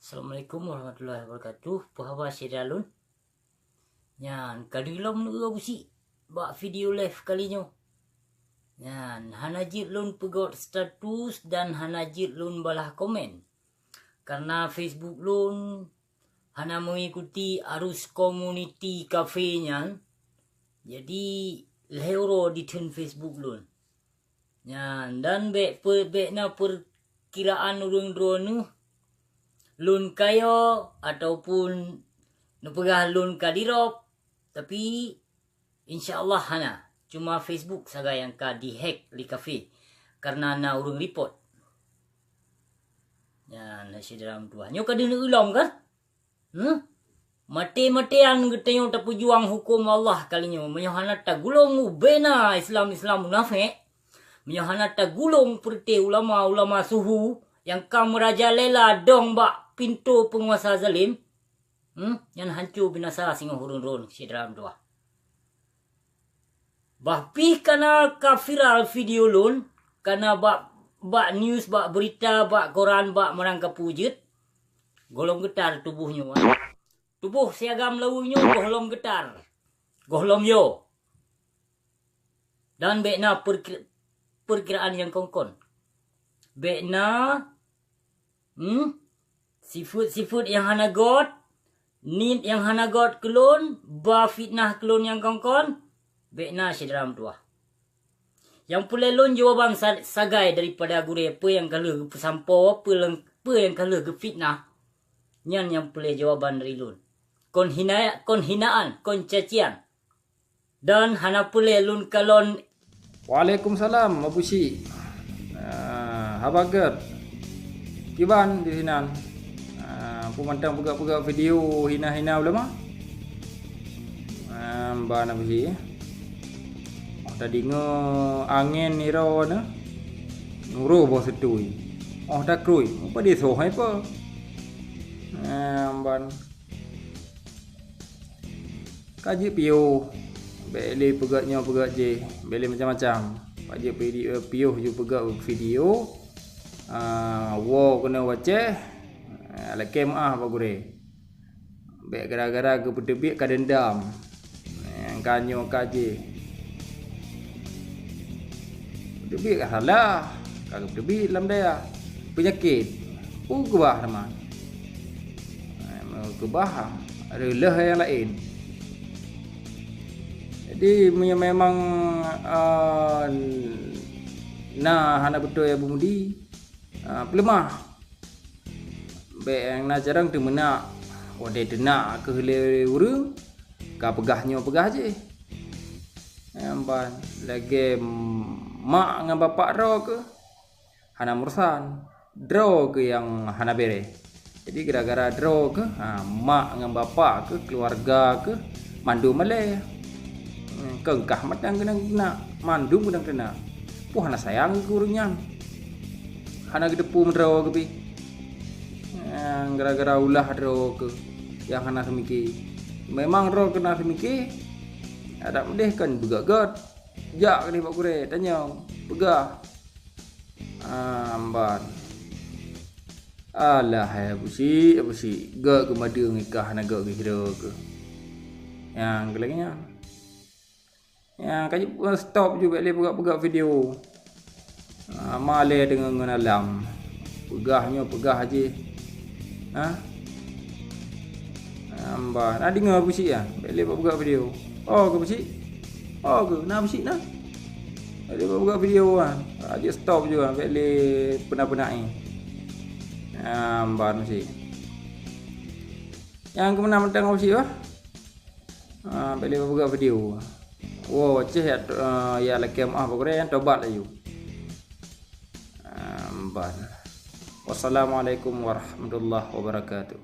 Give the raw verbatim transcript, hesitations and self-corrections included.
Assalamualaikum warahmatullahi wabarakatuh. Peue haba syedara lôn? Nyan, ka lheueh lom neueu Abusyik bak video live kali nyoe. Nyan, hana jeuet lôn peugét status dan hana jeuet lôn balah komen. Karena Facebook lôn hana mengikuti arus komuniti kafe nyan. Jadi, lheueh uroe ditheun Facebook lôn. Nyan, dan bék pe-, bék na peukiraan ureuëng droeneueh lôn kayo ataupun neupeugah lôn ka dirop, tapi insya Allah hana. Cuma Facebook sagai nyang ka dihack lé kafe karena na ureuëng report. Nyan, syedara meutuah. Nyoe ka deuh neueu lom kan? Hmm? Maté-matéan geutanyoe tapeujuang huköm Allah kali nyoe. Meunyoe hana tagulong ubena Islam-Islam munafék, meunyoe hana tagulong peureuté ulama-ulama suhu nyang ka meurajalela dong bak pintoe peunguasa zalim, hmm? Nyan hanco binasa singoh ureuëng droen syedara meutuah. Bah pih kana ka viral video lôn, kana bak, bak news, bak beurita, bak koran, bak meurang ka peue jeuet, gohlom geutar tuboh nyoe. Tuboh si agam laweue nyoe gohlom geutar, gohlom yo. Dan bék na peurki-, peurkiraan nyang kon-kon. Bék na Hmm? Sifeuet-sifeuet nyang hana göt, niet nyang hana göt keu lôn, ba fitnah keu lôn nyang kon-kon, bék na syedara meutuah. Nyang peureulée lôn jawaban sa-, sagai daripada gurée peue nyang ka lheueh geupeusampoe, peue leng-, peue nyang ka lheueh geufitnah, nyan nyang peureulée jawaban dari lôn. Kon hina-, kon hinaan, kon cacian. Dan hana peureulée lôn kalon. Waalaikumsalam, Abusyik. Ah, haba gét. Kiban di sinan? Ah, peue mantong peugah-peugah video hina-hina ulama? Ah, ban Abusyik. Oh, tadeungoe angén niro na. Nurôh boh seutui. Oh, takrui. Mupadé soh hai peue? Ah, ban. Ka jeuet piôh, bék lé peugét nyoe peugét jéh, bék lé macam-macam. Ka jeuet pidi-, piôh ju peugét video, ah, woe keunoe wacéh, ah, lakée meuáh bak gurée. Bék gara-gara geupeuteubiet ka deundam, eh, ka nyoe ka jéh. Teubiet ka salah, ka geuteubiet lam dayah. Peunyakét, peue keubah teuma? Eh, keubah, reuloh nyang laén. Jadi, meunyoe memang, eh, na hana beutôi Abu Mudi, eh, peuleumah. Bék nyang na carông teumeunak, watée teunak keu lé ureuëng, ka peugah nyoe peugah jéh. Nyang ban lagée mak ngon bapak droe keuh hana meurusan, droe keuh nyang hana béreh. Jadi gara-gara droe keuh, ha, mak ngon bapak keuh, keuluwarga keuh, mandum malée. Hmm, keungkah mantong keunong teunak, mandum keunong teunak. Peue hana sayang keu ureuëng nyan. Hana geuteupeue meudroe keuh pih. Nyang gara-gara ulah droe keuh nyang hana teumiki. Memang droe keuh na teumiki, adak meudeh kon beugét-gét. Jak keudeh bak gurée, tanyong, peugah. Ah, mban. Alah, hai Abusyik, Abusyik. Gét geumadeueng ikah hana gét geuhira keuh. Nyang keu lagée nyan. Nyang ka jeuet stop ju bék lé peugah-peugah video. Ah, malée deungon ngon alam. Peugah nyoe peugah jéh. Ha? Hamba na deungoe Abusyik ya. Bék lé peugah video. Oh, keu Abusyik. Oh, keu na Abusyik na. Bék lé peugah video kan. Ah, jeuet stop ju kan. Bék lé peunak-peunak ni. Hamba Abusyik. Nyang keumeunang mantong Abusyik bah. Ah, bék lé peugah video. Woe, céh ya, ah, ya lakée meuáh bak gurée, tobat laju. Ah, mban. Wassalamualaikum warahmatullahi wabarakatuh.